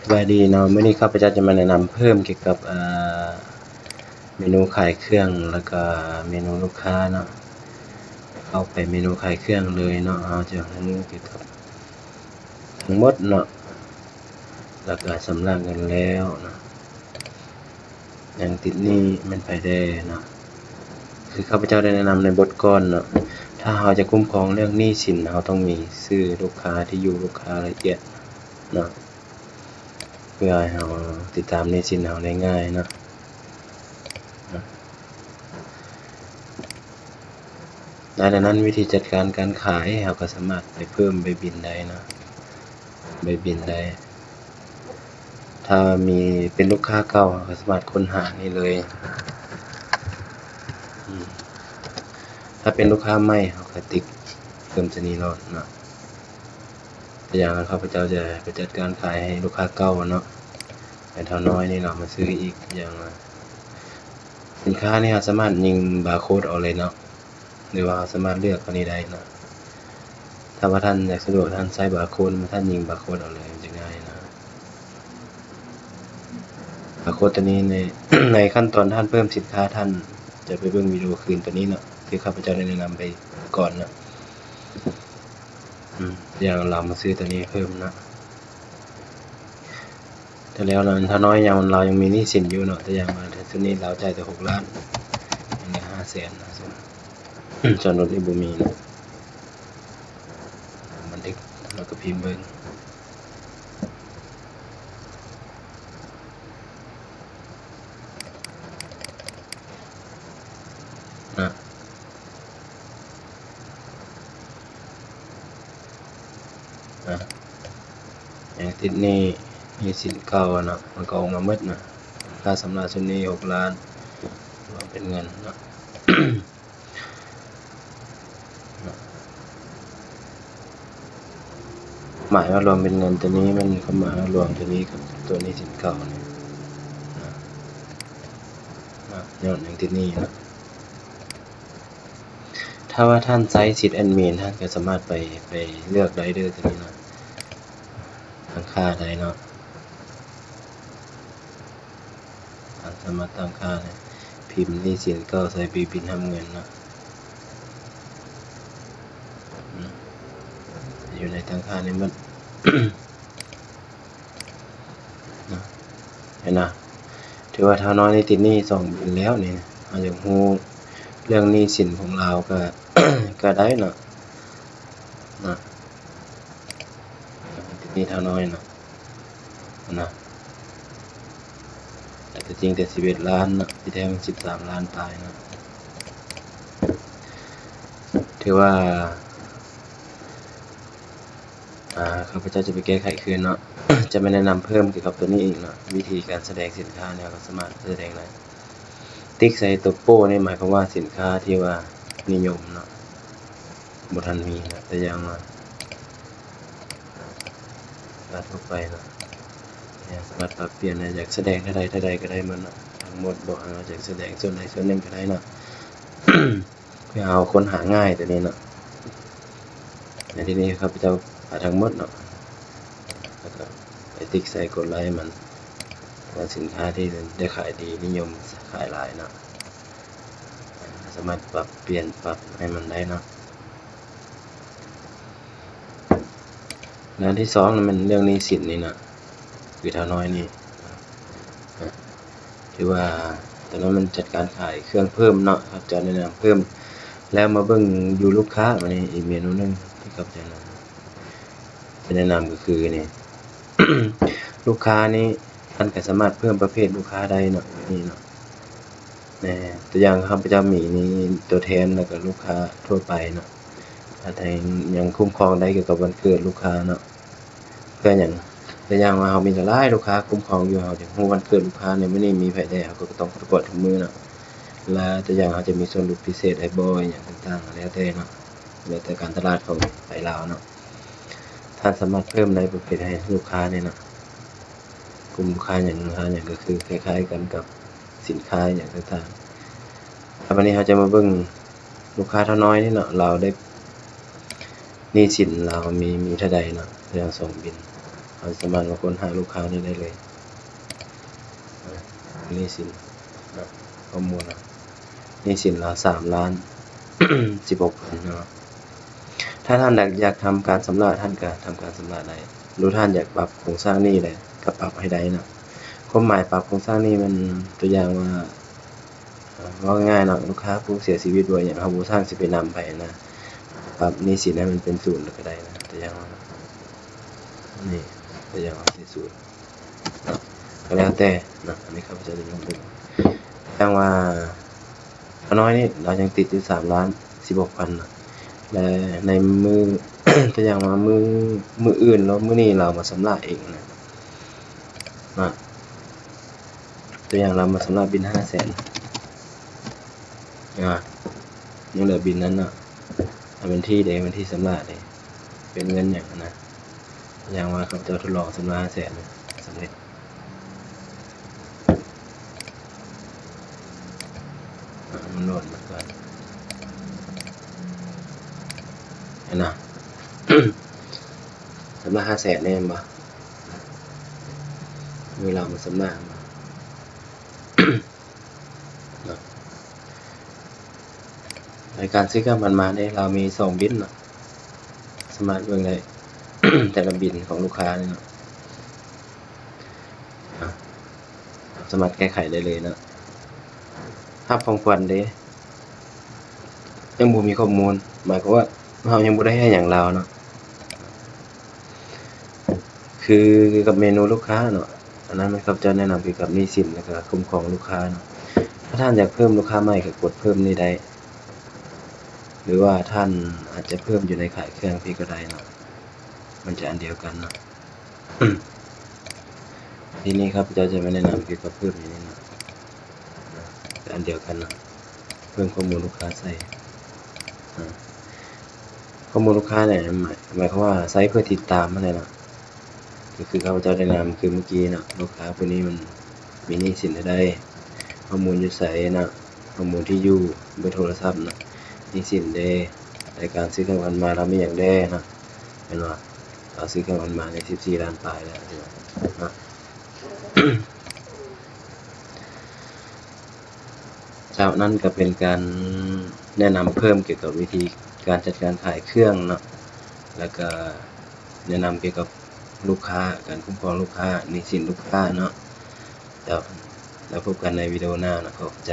ສະບາຍດີເນາະ, ມື້ນີ້ຂ້າພະເຈົ້າຈະມາແນະນຳເພີ່ມກ່ຽວກັບ ອາ ເມນູຂາຍເຄື່ອງ ແລ້ວກໍເມນູລູກຄ້າເນາະ. ເຂົ້າໄປເມນູຂາຍເຄື່ອງເລີຍເນາະ, ເຮົາຈະຮູ້ກ່ຽວກັບທັງໝົດເນາະ ແລ້ວກໍຊຳລະເງິນແລ້ວເນາະ. ຢ່າງຕິດໜີ້ແມ່ນໃຜແດ່ເນາະ? ຄືຂ້າພະເຈົ້າໄດ້ແນະນຳໃນບົດກ່ອນເນາະ, ຖ້າເຮົາຈະຄຸ້ມຄອງເລື່ອງໜີ້ສິນ ເຮົາຕ້ອງມີຊື່ລູກຄ້າ ທີ່ຢູ່ລູກຄ້າລະອຽດເນາະ ເພື່ອໃຫ້ເຮົາຕິດຕາມໜີ້ສິນເຮົາໄດ້ງ່າຍເນາະ. ນອກຈາກນັ້ນ ວິທີຈັດການການຂາຍ ເຮົາກໍສາມາດໄປເພີ່ມໃບບິນໄດ້ເນາະ, ໃບບິນໄດ້. ຖ້າມີເປັນລູກຄ້າເກົ່າ ເຮົາກໍສາມາດຄົ້ນຫານີ້ເລີຍ. ອາ ຖ້າເປັນລູກຄ້າໃໝ່ ເຮົາກໍຕິກເພີ່ມໂຕນີ້ໂລດເນາະ. ຕົວຢ່າງ ຂ້າພະເຈົ້າຈະໄປຈັດການຂາຍໃຫ້ລູກຄ້າເກົ່າເນາະ, ໃຫ້ທ້າວນ້ອຍນີ້ເນາະ ມາຊື້ອີກ. ຢ່າງວ່າ ສິນຄ້ານີ້ເຮົາສາມາດຍິງບາໂຄດເອົາເລີຍເນາະ, ຫຼືວ່າເຮົາສາມາດເລືອກເອົານີ້ໄດ້ເນາະ. ຖ້າວ່າທ່ານຢາກສະດວກ ທ່ານໃຊ້ບາໂຄດ, ທ່ານຍິງບາໂຄດເອົາເລີຍ ມັນຈະງ່າຍເນາະ. ບາໂຄດຕົວນີ້ໃນ ໃນຂັ້ນຕອນທ່ານເພີ່ມສິນຄ້າ, ທ່ານຈະໄປເບິ່ງວິດີໂອຄືນຕົວນີ້ເນາະ ທີ່ຂ້າພະເຈົ້າໄດ້ແນະນຳໄປກ່ອນເນາະ. ອາ ຢ່າງລາວມາຊື້ຕົວນີ້ເພີ່ມເນາະ. ແຕ່ແລ້ວນັ້ນ ຖ້ານ້ອຍຍັງ ລາວຍັງມີໜີ້ສິນຢູ່ເນາະ, ຕົວຢ່າງວ່າ ຊຸດນີ້ລາວຈ່າຍແຕ່ຫົກລ້ານ ຍັງເຫຼືອຫ້າແສນເນາະ, ສ່ວນລົດນີ້ບໍ່ມີເນາະ. ບັນທຶກ ແລ້ວກໍພິມເບິ່ງ. ນະ ນະ ຍັງຕິດໜີ້ ໜີ້ສິນເກົ່ານະ, ມັນກໍອອກມາໝົດນະ. ຄ່າຊຳລະຊຸດນີ້ຫົກລ້ານ ລວມເປັນເງິນນະ. ໝາຍວ່າລວມເປັນເງິນຕົວນີ້ ແມ່ນຄວາມໝາຍວ່າລວມຕົວນີ້ກັບຕົວໜີ້ສິນເກົ່ານີ້ນະ, ນະ ຍອດຍັງຕິດໜີ້ນະ. ຖ້າວ່າທ່ານໃຊ້ສິດແອດມິນ ທ່ານກໍສາມາດໄປ ໄປເລືອກໄດ້ເດີ ຕົວນີ້ນະ, ຕັ້ງຄ່າໄດ້ເນາະ. ທ່ານສາມາດຕັ້ງຄ່າໄດ້, ພິມໜີ້ສິນເກົ່າ ໃສ່ບີບິນຮັບເງິນເນາະ, ອືມ ຢູ່ໃນຕັ້ງຄ່ານີ້ໝົດເນາະ. ເຫັນນະ? ຖືວ່າທ້າວນ້ອຍນີ້ຕິດໜີ້ສອງບິນແລ້ວນີ້ນະ. ເຮົາຢາກຮູ້ເລື່ອງໜີ້ສິນຂອງລາວກໍ ກໍໄດ້ເນາະ, ເນາະ. ຕິດໜີ້ທ້າວນ້ອຍເນາະ, ນະ. ແຕ່ຕົວຈິງແຕ່ສິບເອັດລ້ານເນາະ, ທີ່ແທ້ມັນສິບສາມລ້ານປາຍເນາະ. ຖືວ່າ ອາ ຂ້າພະເຈົ້າຈະໄປແກ້ໄຂຄືນເນາະ, ຈະມາແນະນຳເພີ່ມກ່ຽວກັບຕົວນີ້ອີກເນາະ. ວິທີການສະແດງສິນຄ້ານີ້ ເຮົາກໍສາມາດສະແດງໄດ້, ຕິກໃສ່ຕົວໂປ້ນີ້ ໝາຍຄວາມວ່າສິນຄ້າທີ່ວ່ານິຍົມເນາະ, ບໍ່ທັນມີນະ. ຕົວຢ່າງວ່າ ການທົ່ວໄປເນາະ, ສາມາດປັບປ່ຽນໄດ້, ຢາກສະແດງເທົ່າໃດເທົ່າໃດກໍໄດ້ໝົດເນາະ, ທັງໝົດບໍ່, ເຮົາຢາກສະແດງສ່ວນໃດສ່ວນໜຶ່ງກໍໄດ້ເນາະ. ເພື່ອເຮົາຄົ້ນຫາງ່າຍຕົວນີ້ເນາະ. ໃນທີ່ນີ້ຂ້າພະເຈົ້າຫາທັງໝົດເນາະ, ແລ້ວກໍໄປຕິກໃສ່ກົດໄລ້ມັນ, ວ່າສິນຄ້າທີ່ໄດ້ຂາຍດີ ນິຍົມຂາຍຫຼາຍເນາະ, ສາມາດປັບປ່ຽນປັບໃຫ້ມັນໄດ້ເນາະ. ແລະ ອັນທີສອງນັ້ນແມ່ນເລື່ອງໜີ້ສິນນີ້ນະ, ຄືທ້າວນ້ອຍນີ້ ນະ. ຖືວ່າຕອນນັ້ນມັນຈັດການຂາຍເຄື່ອງເພີ່ມເນາະ, ເຮົາຈະແນະນຳເພີ່ມ. ແລ້ວມາເບິ່ງຢູ່ລູກຄ້າ, ອັນນີ້ອີກເມນູໜຶ່ງທີ່ຂ້າພະເຈົ້າຈະແນະນຳກໍຄືນີ້, ລູກຄ້ານີ້ ທ່ານກໍສາມາດເພີ່ມປະເພດລູກຄ້າໄດ້ເນາະ, ນີ້ເນາະ. ແນ່ ຕົວຢ່າງຂ້າພະເຈົ້າມີນີ້ຕົວແທນ ແລ້ວກໍລູກຄ້າທົ່ວໄປເນາະ, ຖ້າຍັງຄຸ້ມຄອງໄດ້ກ່ຽວກັບວັນເກີດລູກຄ້າເນາະ. ເພື່ອຫຍັງ? ຕົວຢ່າງວ່າເຮົາມີຫຼາຍໆລູກຄ້າຄຸ້ມຄອງຢູ່, ເຮົາຢາກຮູ້ວັນເກີດລູກຄ້າໃນມື້ນີ້ມີໃຜແດ່, ເຮົາກໍຕ້ອງປະກວດທຸກມື້ເນາະ. ແລະ ຕົວຢ່າງເຮົາຈະມີສ່ວນຫຼຸດພິເສດໃຫ້ບໍ່ ອີຫຍັງຕ່າງໆ ແລ້ວແຕ່ເນາະ, ແລ້ວແຕ່ການຕະຫຼາດຂອງໄທລາວເນາະ. ທ່ານສາມາດເພີ່ມໃນປະເພດໃຫ້ລູກຄ້ານີ້ເນາະ, ກຸ່ມລູກຄ້າຫຍັງ ລູກຄ້າຫຍັງ ກໍຄືຄ້າຍໆກັນກັບສິນຄ້າຫຍັງຕ່າງໆ. ແລ້ວບາດນີ້ເຮົາຈະມາເບິ່ງລູກຄ້າທ້າວນ້ອຍນີ້ເນາະ, ລາວໄດ້ ໜີ້ສິນລາວມີ ມີເທົ່າໃດເນາະ, ຢ່າງສອງບິນ. ເຮົາສາມາດມາຄົ້ນຫາລູກຄ້ານີ້ໄດ້ເລີຍ. ເອີ ໜີ້ສິນເນາະ ຂໍ້ມູນເນາະ ໜີ້ສິນລາວສາມລ້ານສິບຫົກພັນເນາະ. ຖ້າທ່ານຢາກ ຢາກທຳການຊຳລະ ທ່ານກໍທຳການຊຳລະໄດ້ ຫຼືທ່ານຢາກປັບໂຄງສ້າງໜີ້ໄດ້ກໍປັບໃຫ້ໄດ້ເນາະ. ຄວາມໝາຍປັບໂຄງສ້າງໜີ້ແມ່ນ ຕົວຢ່າງວ່າ ເວົ້າງ່າຍໆເນາະ ລູກຄ້າຜູ້ເສຍຊີວິດບໍ່ຫຍັງ ເຮົາບໍ່ຊ່າງຊິໄປນຳໃຜນະ ປັບໜີ້ສິນໃຫ້ມັນເປັນສູນກໍໄດ້ນະ. ຕົວຢ່າງວ່າ ນີ້ ຕົວຢ່າງວ່າເປັນສູນ ກໍແລ້ວແຕ່ນະ. ອັນນີ້ຂ້າພະເຈົ້າຈະຍົກຕົວຢ່າງ ຢ່າງວ່າ ຂ້ານ້ອຍນີ້ລາວຍັງຕິດຢູ່ສາມລ້ານສິບຫົກພັນນະ ແລະ ໃນມື້ ຕົວຢ່າງວ່າມື້ ມື້ອື່ນ ຫຼືມື້ນີ້ລາວມາຊຳລະເອງນະ ນະ ຕົວຢ່າງລາວມາຊຳລະບິນຫ້າແສນ ອາ ຍັງເຫຼືອບິນນັ້ນເນາະ ອາ ວັນທີເດ ວັນທີຊຳລະເດ ເປັນເງິນຫຍັງນະ. ຢ່າງວ່າຂ້າພະເຈົ້າທົດລອງຊຳລະຫ້າແສນ ສຳເລັດ ອາ ມັນໂຫຼດມາກ່ອນ ເຫັນນະ ຊຳລະຫ້າແສນນີ້ແມ່ນບໍ່? ມື້ລາວມາຊຳລະ ເນາະ ໃນການຊື້ເຄື່ອງຜ່ານມາເດ້ ລາວມີສອງບິນເນາະ ສາມາດເບິ່ງໄດ້ ແຕ່ລະບິນຂອງລູກຄ້ານີ້ເນາະ ອາ ສາມາດແກ້ໄຂໄດ້ເລີຍເນາະ. ຮັບຂອງຂວັນເດ້ ຍັງບໍ່ມີຂໍ້ມູນ ໝາຍຄວາມວ່າເຮົາຍັງບໍ່ໄດ້ໃຫ້ຫຍັງລາວເນາະ. ຄືກັບເມນູລູກຄ້າເນາະ ອັນນັ້ນແມ່ນຂ້າພະເຈົ້າແນະນຳກ່ຽວກັບໜີ້ສິນ ແລ້ວກໍຄຸ້ມຄອງລູກຄ້າເນາະ. ຖ້າທ່ານຢາກເພີ່ມລູກຄ້າໃໝ່ກໍກົດເພີ່ມນີ້ໄດ້ ຫຼືວ່າທ່ານອາດຈະເພີ່ມຢູ່ໃນຂາຍເຄື່ອງພີ້ກໍໄດ້ເນາະ ມັນຈະອັນດຽວກັນເນາະ. ທີນີ້ຂ້າພະເຈົ້າຈະມາແນະນຳກ່ຽວກັບເພີ່ມຢູ່ນີ້ເນາະ ຈະອັນດຽວກັນເນາະ ເພີ່ມຂໍ້ມູນລູກຄ້າໃສ່ ອາ ຂໍ້ມູນລູກຄ້ານີ້ ໝາຍ ໝາຍຄວາມວ່າໃຊ້ເພື່ອຕິດຕາມຫັ້ນແຫຼະເນາະ. ກໍຄືຂ້າພະເຈົ້າແນະນຳຄືມື້ກີ້ເນາະ ລູກຄ້າຜູ້ນີ້ມັນມີໜີ້ສິນເທົ່າໃດ ຂໍ້ມູນຢູ່ໃສເນາະ ຂໍ້ມູນທີ່ຢູ່ ເບີໂທລະສັບເນາະ ໜີ້ສິນເດ້ ລາຍການຊື້ເຄື່ອງຜ່ານມາລາວມີຫຍັງແດ່ເນາະ ເຫັນບໍ່ ລາວຊື້ເຄື່ອງຜ່ານມາໄດ້ສິບສີ່ລ້ານປາຍແລ້ວເນາະ. ເຈົ້າ ນັ້ນກໍເປັນການແນະນຳເພີ່ມກ່ຽວກັບວິທີການຈັດການຂາຍເຄື່ອງເນາະ ແລ້ວກໍແນະນຳກ່ຽວກັບລູກຄ້າ ການຄຸ້ມຄອງລູກຄ້າ ໜີ້ສິນລູກຄ້າເນາະ. ເຈົ້າ ແລ້ວພົບກັນໃນວິດີໂອໜ້າເນາະ ຂອບໃຈ.